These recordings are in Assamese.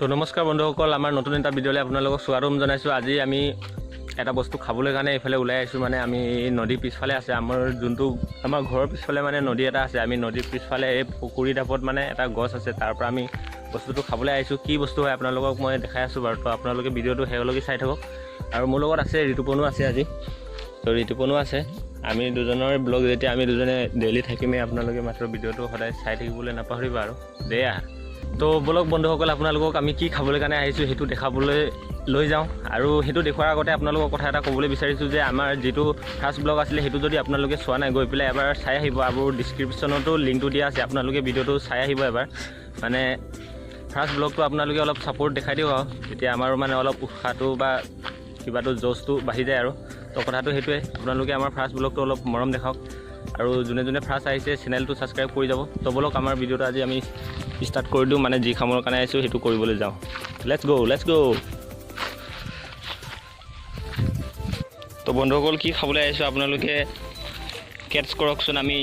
তো নমস্কাৰ বন্ধুসকল, আমাৰ নতুন এটা ভিডিঅ'লৈ আপোনালোকক স্বাগতম জনাইছোঁ। আজি আমি এটা বস্তু খাবলৈ কাৰণে এইফালে ওলাই আহিছোঁ। মানে আমি নদীৰ পিছফালে আছে, আমাৰ যোনটো আমাৰ ঘৰৰ পিছফালে মানে নদী এটা আছে। আমি নদীৰ পিছফালে এই পুখুৰী ঢাপত মানে এটা গছ আছে, তাৰ পৰা আমি বস্তুটো খাবলৈ আহিছোঁ। কি বস্তু হয় আপোনালোকক মই দেখাই আছোঁ বাৰু। তো আপোনালোকে ভিডিঅ'টো শেষলৈকে চাই থাকক। আৰু মোৰ লগত আছে ঋতুপৰ্ণো আছে আজি। তো ঋতুপৰ্ণো আছে। আমি দুজনৰ ব্লগ যেতিয়া আমি দুজনে ডেইলি থাকিমেই, আপোনালোকে মাত্ৰ ভিডিঅ'টো সদায় চাই থাকিবলৈ নাপাহৰিব আৰু দেয়া। তো ব'লক বন্ধুসকল, আপোনালোকক আমি কি খাবলৈ কাৰণে আহিছোঁ সেইটো দেখাবলৈ লৈ যাওঁ। আৰু সেইটো দেখুৱাৰ আগতে আপোনালোকক কথা এটা ক'বলৈ বিচাৰিছোঁ যে আমাৰ যিটো ফাৰ্ষ্ট ব্লগ আছিলে, সেইটো যদি আপোনালোকে চোৱা নাই, গৈ পেলাই এবাৰ চাই আহিব। আৰু ডিছক্ৰিপশ্যনতো লিংকটো দিয়া আছে, আপোনালোকে ভিডিঅ'টো চাই আহিব এবাৰ। মানে ফাৰ্ষ্ট ব্লগটো আপোনালোকে অলপ ছাপোৰ্ট দেখাই দিয়ক আৰু তেতিয়া আমাৰো মানে অলপ উৎসাহটো বা কিবাটো জ'চটো বাঢ়ি যায়। আৰু তো কথাটো সেইটোৱে, আপোনালোকে আমাৰ ফাৰ্ষ্ট ব্লগটো অলপ মৰম দেখাওক আৰু যোনে যোনে ফাৰ্ষ্ট আহিছে, চেনেলটো ছাবস্ক্ৰাইব কৰি যাব। তো ব'লক, আমাৰ ভিডিঅ'টো আজি আমি ষ্টাৰ্ট কৰি দিওঁ। মানে যি কামৰ কাৰণে আহিছোঁ, সেইটো কৰিবলৈ যাওঁ। Let's go, let's go. তো বন্ধুসকল, কি খাবলৈ আহিছোঁ আপোনালোকে কেটছ কৰকচোন। আমি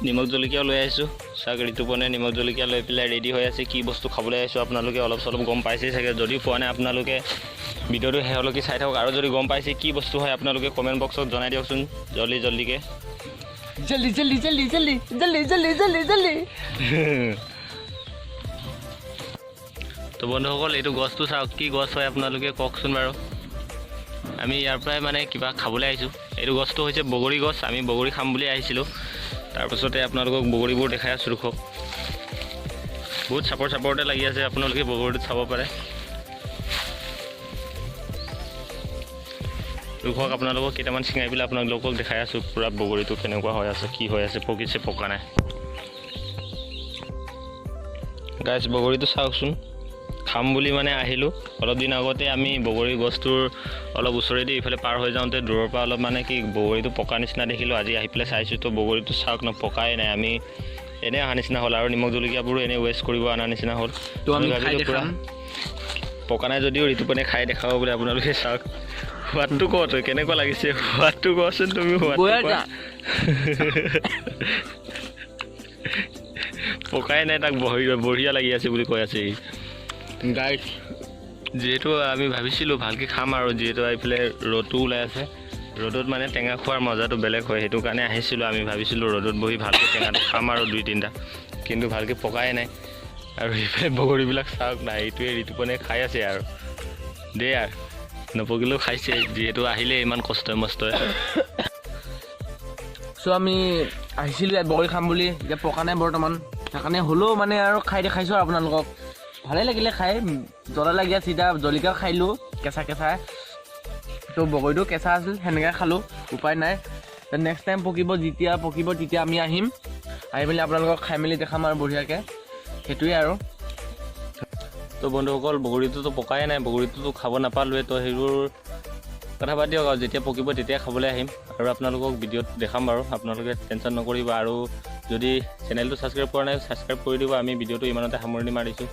নিমখ জলকীয়াও লৈ আহিছোঁ। চাওক, ঋতুপৰ্ণে নিমখ জলকীয়া লৈ পেলাই ৰেডি হৈ আছে। কি বস্তু খাবলৈ আহিছোঁ আপোনালোকে অলপ চলপ গম পাইছেই চাগে। যদিও পোৱা নাই, আপোনালোকে ভিডিঅ'টো শেষলৈকে চাই থাকক। আৰু যদি গম পাইছে কি বস্তু হয়, আপোনালোকে কমেণ্ট বক্সত জনাই দিয়কচোন জল্দি জল্দিকৈ। জল্দি জল্দি জল্দি জল্দি জল্দি জল্দি জল্দি জল্দি। তো বন্ধুসকল, এইটো গছটো চাওক, কি গছ হয় আপোনালোকে কওকচোন বাৰু। আমি ইয়াৰ পৰাই মানে কিবা খাবলৈ আহিছোঁ। এইটো গছটো হৈছে বগৰী গছ। আমি বগৰী খাম বুলি আহিছিলোঁ। তাৰপাছতে আপোনালোকক বগৰীবোৰ দেখাই আছোঁ। ৰখক, বহুত চাপৰ চাপৰতে লাগি আছে, আপোনালোকে বগৰীটো চাব পাৰে। ৰখক, আপোনালোকক কেইটামান ছিঙাই পেলাই আপোনালোকক দেখাই আছোঁ পূৰা বগৰীটো কেনেকুৱা হৈ আছে, কি হৈ আছে, পকিছে পকা নাই। গাইছ, বগৰীটো চাওকচোন। খাম বুলি মানে আহিলোঁ। অলপ দিন আগতে আমি বগৰী গছটোৰ অলপ ওচৰেদি ইফালে পাৰ হৈ যাওঁতে দূৰৰ পৰা অলপ মানে কি বগৰীটো পকা নিচিনা দেখিলোঁ। আজি আহি পেলাই চাইছোঁ, তো বগৰীটো চাওক ন, পকাই নাই। আমি এনেই অহা নিচিনা হ'ল আৰু নিমখ জলকীয়াবোৰো এনেই ৱেষ্ট কৰিব অনা নিচিনা হ'ল। তো আমি খাই ভাবিলোঁ পূৰা দেখাম। পকা নাই যদিও ঋতুপৰ্ণে খাই দেখাব বুলি। আপোনালোকে চাওক, সোৱাদটো ক, তই কেনেকুৱা লাগিছে সোৱাদটো কচোন তুমি, সোৱাদটো কোৱা। পকাই নাই, তাক বঢ়িয়া লাগি আছে বুলি কৈ আছে সি। গাইছ। যিহেতু আমি ভাবিছিলোঁ ভালকৈ খাম আৰু যিহেতু এইফালে ৰ'দটো ওলাই আছে, ৰ'দত মানে টেঙা খোৱাৰ মজাটো বেলেগ হয়, সেইটো কাৰণে আহিছিলোঁ। আমি ভাবিছিলোঁ ৰ'দত বহি ভালকৈ টেঙাটো খাম আৰু দুই তিনিটা, কিন্তু ভালকৈ পকাই নাই। আৰু এইফালে বগৰীবিলাক চাওক না, এইটোৱে ঋতুপৰ্ণে খাই আছে আৰু দেই আৰু নপকিলেও খাইছে, যিহেতু আহিলে ইমান কষ্টই মষ্টই। চ' আমি আহিছিলোঁ ইয়াত বগৰী খাম বুলি। এতিয়া পকা নাই বৰ্তমান, সেইকাৰণে হ'লেও মানে আৰু খাই দেখাইছোঁ আৰু আপোনালোকক। ভালেই লাগিলে খাই, জ্বলা লাগি আছে। এতিয়া জলকীয়াও খাই দিলোঁ কেঁচা কেঁচা। তো বগৰীটো কেঁচা আছিল, সেনেকৈ খালোঁ, উপায় নাই। নেক্সট টাইম পকিব, যেতিয়া পকিব তেতিয়া আমি আহিম, আহি মেলি আপোনালোকক খাই মেলি দেখাম আৰু বঢ়িয়াকৈ, সেইটোৱে আৰু। তো বন্ধুসকল, বগৰীটোতো পকাই নাই, বগৰীটোতো খাব নাপালোৱে। তো সেইবোৰ কথা বাদ দিয়ক আৰু যেতিয়া পকিব তেতিয়া খাবলৈ আহিম আৰু আপোনালোকক ভিডিঅ'ত দেখাম বাৰু, আপোনালোকে টেনশ্যন নকৰিব। আৰু যদি চেনেলটো ছাবস্ক্ৰাইব কৰা নাই, ছাবস্ক্ৰাইব কৰি দিব। আমি ভিডিঅ'টো ইমানতে সামৰণি মাৰিছোঁ।